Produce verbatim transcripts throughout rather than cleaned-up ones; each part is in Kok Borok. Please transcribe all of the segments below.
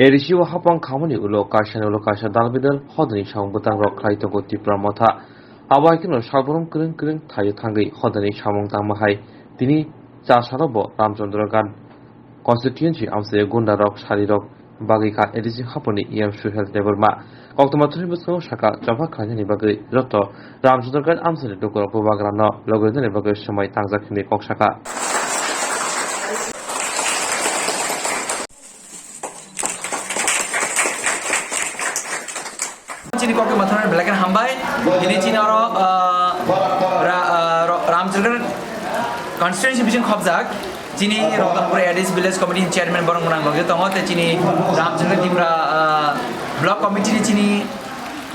A D C o hapang khamani ulo kaisani ulo kaisa dalbidal hodani samung bwtangrok khlai tongo Tipra Motha. Abo hai kheno salborom kwrwng kwrwng thaio thangwi hodani samung tangma hai tini chasaro bo Ramchandra Ghat constituency amchai gunda rok sari rok bagwi kha A D C haponi E M Suhel Debbarma. Koktwma thani bwskango saka choba khlainani bagwi joto Ramchandra Ghat amchaini lukurok bubagrano logrinani bagwi swmai tangjak hinwi kok saka. Chini kokti mathang belai khe hambai. Ini chini oro, ah, ra-, ah, ro-, Ramchandra constituency bising khobjak. Chini Ratanpur A D C village committee chairman borok mwnang logio tongo. Te chini Ramchandra Tipra, ah, block committee ni chini,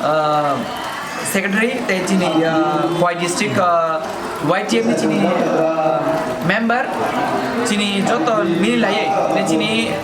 ah, secretary, te chini, ah, Y district, ah, Y T M ni chini, ah, member, chini joto mili laiye, te chini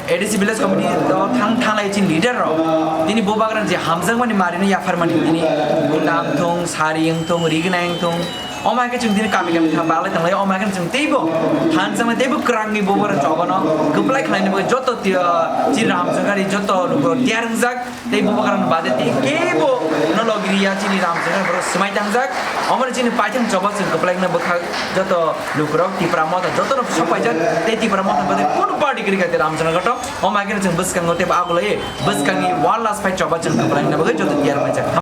A D C village committee o thang, thanglai chini leader rok. Tini bubagrang je hamjakmani marino yapharmani tini gunda wngthung, sari wngthung, rignai wngthung. Omo hai khe chwng tini kami kami thang balai tanglai, omo hai khe chwng teibo thansa mai teibo kwrangni bubagrang chogono kwplai khlaina bagwi joto ti-, ah, chini Ramchandra Ghat ni joto lukurok tiyar wngjak. Tei bubagrang bade tei kebo no logiriya chini Ramchandra Ghat borok swmai tangjak. Omo chini paithang choba chwng kwplai wngna bwkha joto lukurok Tipra Motha joto no sok paijak tei Tipra Motha bade kunu party kwrwi kha tei Ramchandra Ghat o. Omo hai khe chwng bwskango tei agulai bwskangni one last fight choba chwng kwplai wngna bagwi joto tiyar wngjak.